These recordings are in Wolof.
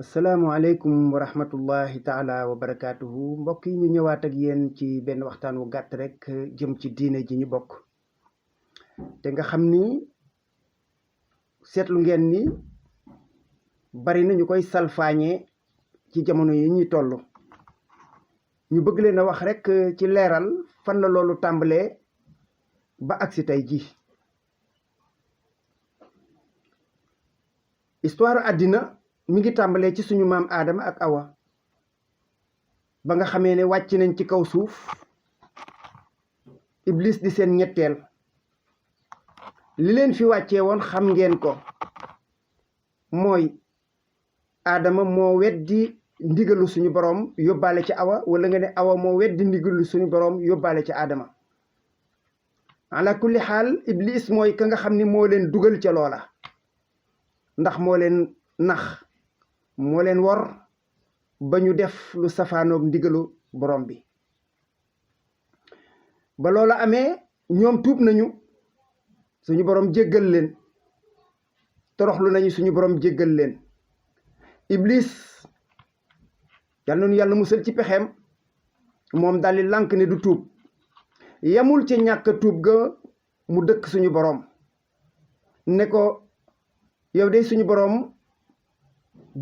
asalaamualeykum wa rahmatullahi taala wa barakaatuhu mbokk yi ñu ñëwaat ak yéen ci benn waxtaan wu gàtt rek jëm ci diine ji ñu bokk te nga xam ni seetlu ngeen ni bari na ñu koy salfaañee ci jamono yi ñuy toll ñu bëgg leen a wax rek ci leeral fan la loolu tàmbalee ba agsi tey ji histoire àddina mi ngi tàmbalee ci suñu maam Aadama ak Awa ba nga xamee ne wàcc nañ ci kaw suuf Iblis di seen ñetteel li leen fi wàccee woon xam ngeen ko mooy Aadama moo weddi ndigalu suñu borom yóbbaale ci Awa wala nga ne Awa moo weddi ndigalu suñu borom yóbbaale ci Aadama ala kulli xaal Iblis mooy ka nga xam ni moo leen dugal ca loola ndax moo leen nax moo leen wor ba ñu def lu safaanoog ndigalu borom bi ba loola amee ñoom tuub nañu suñu borom jéggal leen toroxlu nañu suñu borom jéggal leen Iblis yàlla nañu yàlla musal ci pexeem moom daldi lànk ne du tuub yamul ci ñàkk tuub ga mu dëkk suñu borom ne ko yow de suñu borom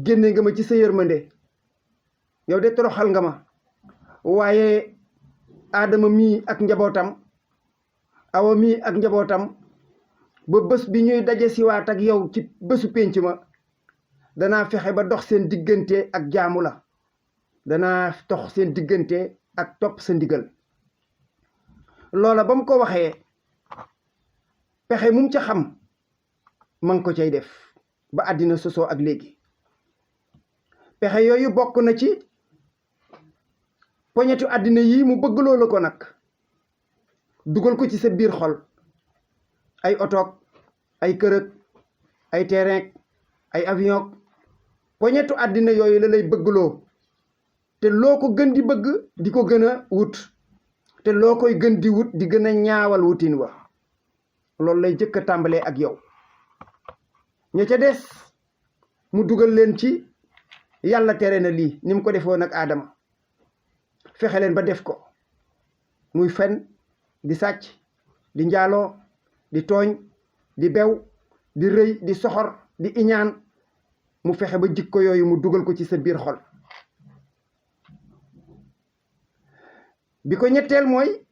génne nga ma ci sa yërmande yow de toroxal nga ma waaye Aadama mii ak njabootam Awa mii ak njabootam ba bés bi ñuy daje siwaat ak yow ci bésu pénc ma danaa fexe ba dox seen diggante ak jaamu la danaa dox seen diggante ak topp sa ndigal loola ba mu ko waxee pexe mum ca xam ma ngi ko cay def ba àddina sosoo ak léegi pexe yooyu bokk na ci poñetu àddina yi mu bëgg loola ko nag dugal ko ci sa biir xol ay otoog ay kërëg ay terrain ay avion poñetu àddina yooyu la lay bëggloo te loo ko gën di bëgg di ko gën a wut te loo koy gën di wut di gën a ñaawal wutin wa loolu lay jëkk a tàmbalee ak yow ña ca des mu dugal leen ci yàlla tere na lii ni mu ko defoon ak Aadama fexe leen ba def ko muy fen di sàcc di njaaloo di tooñ di bew di rëy di soxor di iñaan mu fexe ba jikko yooyu mu dugal ko ci sa biir xol bi ko ñetteel mooy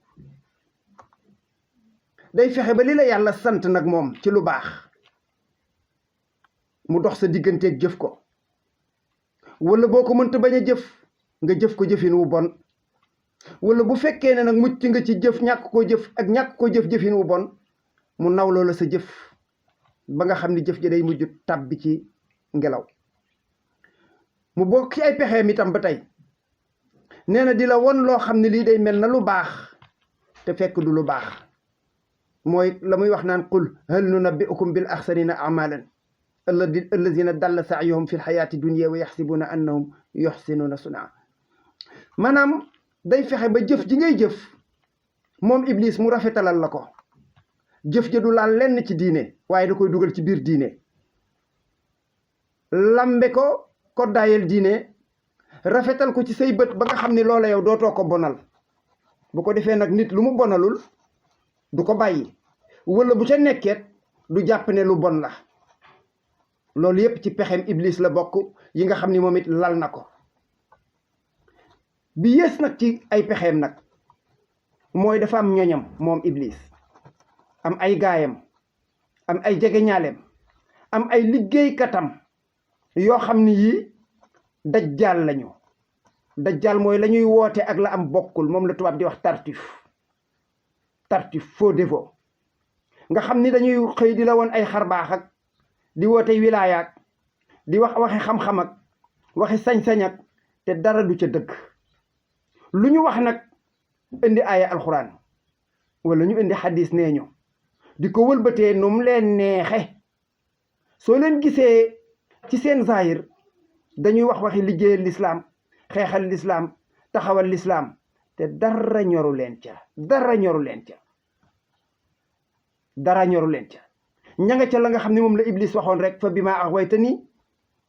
day fexe ba li la yàlla sant nag moom ci lu baax mu dox sa digganteeg jëf ko wala boo ko mënta bañ a jëf nga jëf ko jëfin wu bon wala bu fekkee ne nag mucc nga ci jëf ñàkk koo jëf ak ñàkk koo jëf jëfin wu bon mu nawloo la sa jëf ba nga xam ni jëf ja day mujj tàbbi ci ngelaw mu bokk ci ay pexeem itam ba tey nee na di la won loo xam ne lii day mel na lu baax te fekk du lu baax mooy la muy wax naan qul hal nunabbi'ukum bil axsarina amalan allazina dalla saayuhum fi lxayaati dunia wa yaxsibuuna annahum yuxsinuuna sunaa maanaam day fexe ba jëf ji ngay jëf moom Iblis mu rafetalal la ko jëf ja du laal lenn ci diine waaye da koy dugal ci biir diine lambe ko koddaayel diine rafetal ko ci say bët ba nga xam ne loola yow dootoo ko bonal bu ko defee nag nit lu mu bonalul du ko bàyyi wala bu ca nekkeet du jàpp ne lu bon la loolu yépp ci pexem Iblis la bokk yi nga xam ni moom it lal na ko bi yées nag ci ay pexeem nag mooy dafa am ñoñam moom Iblis am ay gaayam am ay jegeñaaleem am ay liggéeykatam yoo xam ni yii dajjaal lañu dajjaal mooy la ñuy woote ak la am bokkul moom la tubaab di wax tartuffe faux dévot nga xam ni dañuy xëy di la woon ay xarbaax ak di woote wilaayaak di wax waxi xam-xam ak waxi sañ-sañ ak te dara du ca dëgg lu ñu wax nag indi aaya alxuraan wala ñu indi xadis nee ñu di ko wëlbatee nu mu leen neexe soo leen gisee ci seen zahir dañuy wax waxi liggéeyal lislaam xeexal lislaam taxawal lislaam te dara ñoru leen ca dara ñoru leen ca dara ñoru leen ca ña nga ca la nga xam ne moom la Iblis waxoon rek fa bi maa axwaytanii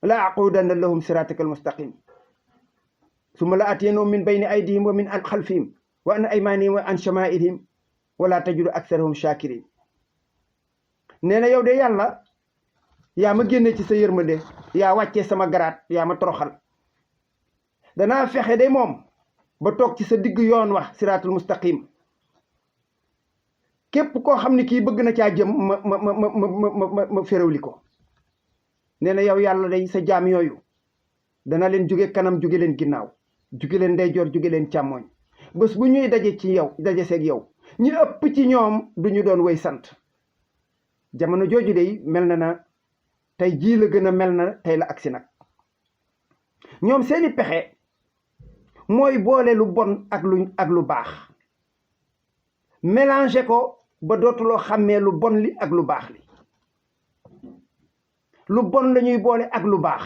la aqudanna lahum siraataka almustaqim summa la atiyannahum min bayni aydihim wa min xalfihim wa an aymanihim wa an shamaa'ilihim wala tajidu aktharahum shakirin nee na yow de yàlla yaa ma génne ci sa yërmande yaa wàccee sama garaat yaa ma toroxal danaa fexe de moom ba toog ci sa digg yoon wax siraatul mustaqim képp koo xam ne kii bëgg na caa jëm ma féréwli ko nee na yow yàlla day sa jaam yooyu dana leen jóge kanam jóge leen ginnaaw jóge leen ndeyjoor jóge leen càmmooñ bés bu ñuy daje ci yow daje seeg yow ñi ëpp ci ñoom du ñu doon way sant jamono jooju day mel na tey jii la gën a mel na tey la agsi nag ñoom seeni pexe mooy boole lu bon ak lu baax mélanger ko ba dootuloo xàmmee lu bon li ak lu baax li lu bon la ñuy boole ak lu baax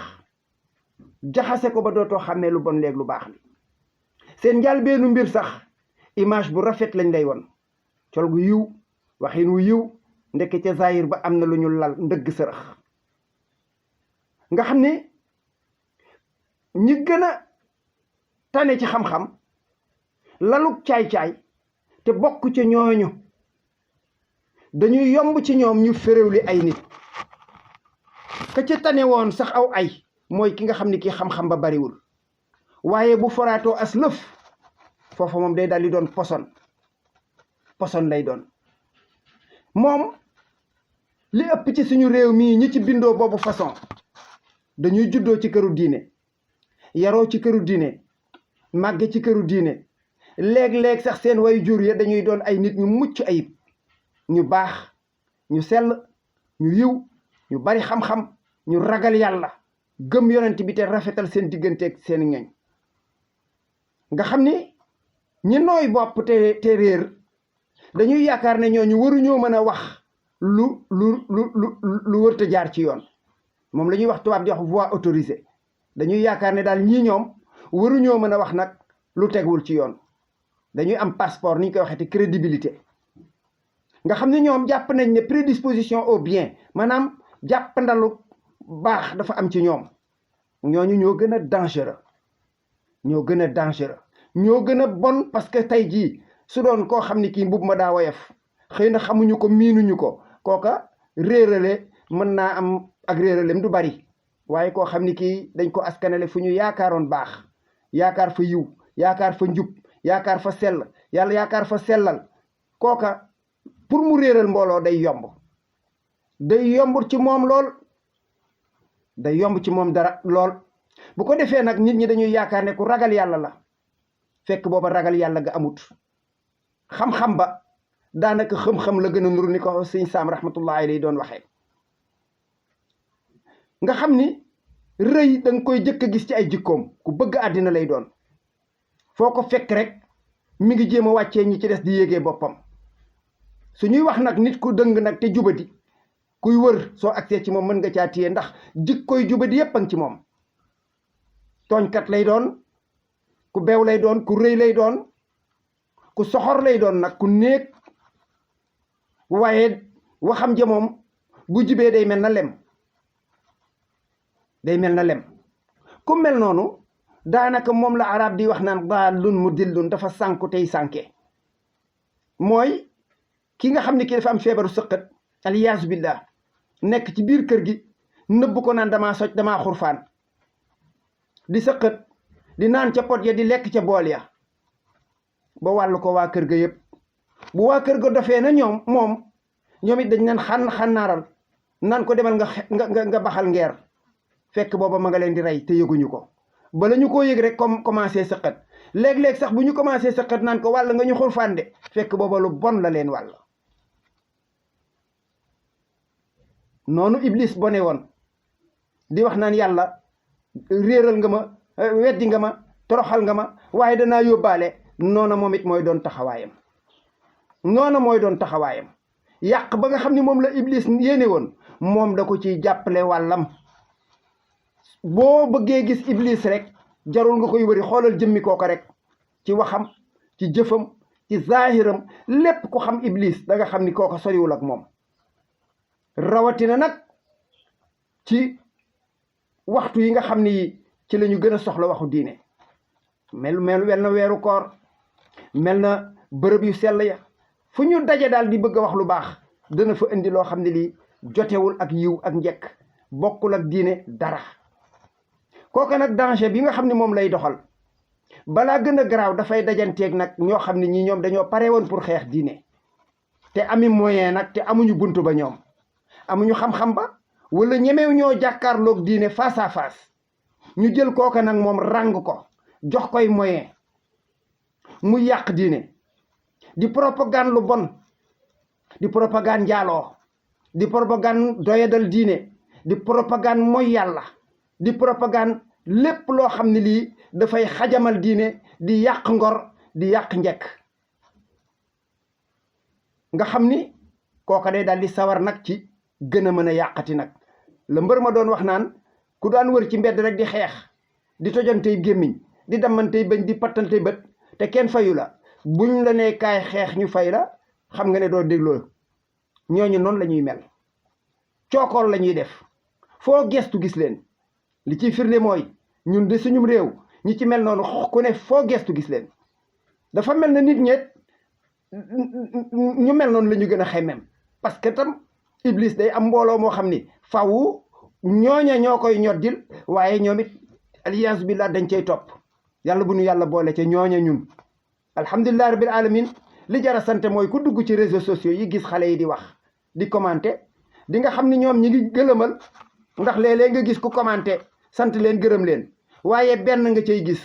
jaxase ko ba dootoo xàmmee lu bon li ak lu baax li seen njàlbeenu mbir sax image bu rafet lañ lay won col gu yiw waxin wu yiw ndekk ca zahir ba am na lu ñu lal ndëgg sërëx nga xam ne ñi gën a tane ci xam-xam laluk caay-caay te bokk ca ñooñu dañuy yomb ci ñoom ñu féréwli ay nit ka ca tane woon sax aw ay mooy ki nga xam ne kii xam-xam ba bariwul waaye bu foraatoo as lëf foofa moom day daal di doon poson lay doon moom li ëpp ci suñu réew mii ñi ci bindoo boobu façon dañuy juddoo ci këru diine yaroo ci këru diine màgge ci këru diine léeg-léeg sax seen way jur ya dañuy doon ay nit ñu mucc ayib ñu baax ñu sell ñu yiw ñu bari xam-xam ñu ragal yàlla gëm yonent bi te rafetal seen digganteeg seen ñoñ nga xam ni ñi nooy bopp te réer dañuy yaakaar ne ñooñu waruñoo mën a wax lu wërta jaar ci yoon moom la ñuy wax tubaab di wax voix autorisée dañuy yaakaar ne daal ñii ñoom waruñoo mën a wax nag lu tegwul ci yoon dañuy am passeport ni ñu koy waxee te crédibilité nga xam ne ñoom jàpp nañ ne prédisposition au bien maanaam jàppandalu baax dafa am ci ñoom ñooñu ñoo gën a dangereux ñoo gën a bon parce que tey jii su doon koo xam ne kii mbub ma daa woyof xëy na xamuñu ko miinuñu ko kooka réerale mën naa am ak réeralem du bari waaye koo xam ne kii dañ ko askanale fu ñu yaakaaroon baax yaakaar fa yiw yaakaar fa njub yaakaar fa sell yàlla yaakaar fa sellal kooka pour mu réeral mbooloo day yomb ci moom lool day yomb ci moom dara lool bu ko defee nag nit ñi dañuy yaakaar ne ku ragal yàlla la fekk booba ragal yàlla ga amut xam-xam ba daanaka xam-xam la gën a nuru ni ko sëñ Saam rahmatullahi alayhi doon waxee nga xam ni rëy danga koy jëkk a gis ci ay jikkoom ku bëgg àddina lay doon foo ko fekk rek mi ngi jéem a wàccee ñi ci des di yéegee boppam su ñuy wax nag nit ku dëng nag te jubadi kuy wër soo agsee ci moom mën nga caa téye ndax jikkoy jubadi yépp a ngi ci moom tooñkat lay doon ku beew lay doon ku rëy lay doon ku soxor lay doon nag ku néeg waaye waxam ja moom bu jibee day mel na lem ku mel noonu daanaka moom la arab di wax naan daalun mudillun dafa sànku tey sànke mooy ki nga xam ne kii dafa am feebaru sëqat aliyaasu billah nekk ci biir kër gi nëbb ko naan damaa soj damaa xurfaan di sëqat di naan ca pot ya di lekk ca bool ya ba wàllu ko waa kër ga yëpp bu waa kër ga dofee na ñoom it dañ naan xànnaaral naan ko demal nga baxal ngeer fekk booba ma nga leen di rey te yëguñu ko bala ñu koo yëg rek comme commencé sëqat léeg-léeg sax bu ñu commencé sëqat naan ko wàll nga ñu xurfaan de fekk booba lu bon la leen wàll noonu iblis bone woon di wax naan yàlla réeral nga ma weddi nga ma toroxal nga ma waaye danaa yóbbaale noona moom it mooy doon taxawaayam yàq ba nga xam ni moom la iblis yéene woon moom da ko ciy jàppale wàllam boo bëggee gis iblis rek jarul nga koy wëri xoolal jëmmi kooka rek ci waxam ci jëfam ci zaahiram lépp ku xam iblis da nga xam ni kooka soriwul ak moom rawatina nag ci waxtu yi nga xam ni ci la ñu gën a soxla waxu diine mel na weeru koor mel na bërëb yu sell ya fu ñu daje daal di bëgg a wax lu baax dana fa indi loo xam ne lii jotewul ak yiw ak njekk bokkul ak diine dara. kooka nag danger bi nga xam ne moom lay doxal balaa gën a garaaw dafay dajanteeg nag ñoo xam ne ñi ñoom dañoo pare woon pour xeex diine te ami moyen nag te amuñu buntu ba, ñoom amuñu xam-xam ba, wala ñemew ñoo jàkkaarloog diine face à face. ñu jël kooka nag moom ràng ko jox koy moyen mu yàq diine di propagande lu bon, di propagande njaaloo, di propagande doyadal diine, di propagande mooy yàlla, di propagande lépp loo xam ne lii dafay xajamal diine, di yàq ngor, di yàq njekk. nga xam ni kooka day daal di sawar nag ci gën a mën a yàqati nag la mbër ma doon wax naan ku daan wër ci mbedd rek di xeex di tojantey gémmiñ di damantey bañ di pattantey bët te kenn fayu la, buñ la nee kaay xeex ñu fay la, xam nga ne doo dégloo. ñooñu noonu la ñuy mel, cookool la ñuy def, foo gestu gis leen. li ciy firnde mooy ñun de suñum réew ñi ci mel noonu ku ne foo gestu gis leen. dafa mel na nit ñeet ñu mel noonu la ñu gën a xemem, parce que tam Iblis day am mbooloo moo xam ni fawu ñooña ñoo koy ñoddil, waaye ñoom it aliyaasu billah dañ cay topp. yàlla bu ñu yàlla boole ca ñooña ñun. alhamdulilah rabbil alamin li jara sante mooy ku dugg ci réseaux sociaux yi gis xale yi di wax di commenter di nga xam ni ñoom ñi ngi gëlëmal, ndax léeg-léeg nga gis ku commenter sant leen gërëm leen, waaye benn nga cay gis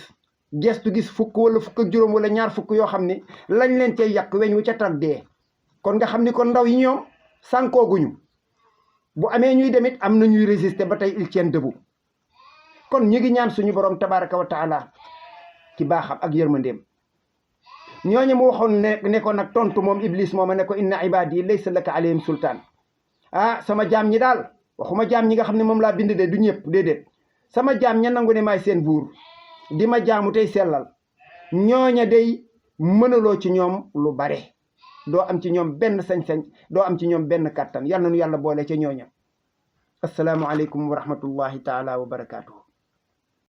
gestu gis fukk wala fukk ak juróom wala ñaar fukk yoo xam ni lañ leen cay yàq weñ wu ca tag dee. kon nga xam ni kon ndaw yi ñoom sànkooguñu, bu amee ñuy demit am na ñuy résister ba tey ils tiennent debout. kon ñu ngi ñaan suñu borom tabaraka wa taala ci baaxam ak yërmandeem ñooñu mu waxoon ne ko nag tontu moom Iblis mooma ne ko inna ibadi laysa laka alayhim sultaan. sama jaam ñi daal, waxuma jaam ñi nga xam ne moom laa bind de du ñëpp, déedéet, sama jaam ña nangu ne maay seen buur di ma jaamu tey sellal, ñooña day mënaloo ci ñoom lu bare, doo am ci ñoom benn sañ-sañ, doo am ci ñoom benn kàttan. yal na nu yàlla boole ca ñooña. assalaamu aleykum wa rahmatullahi taala wa barakaatuhu.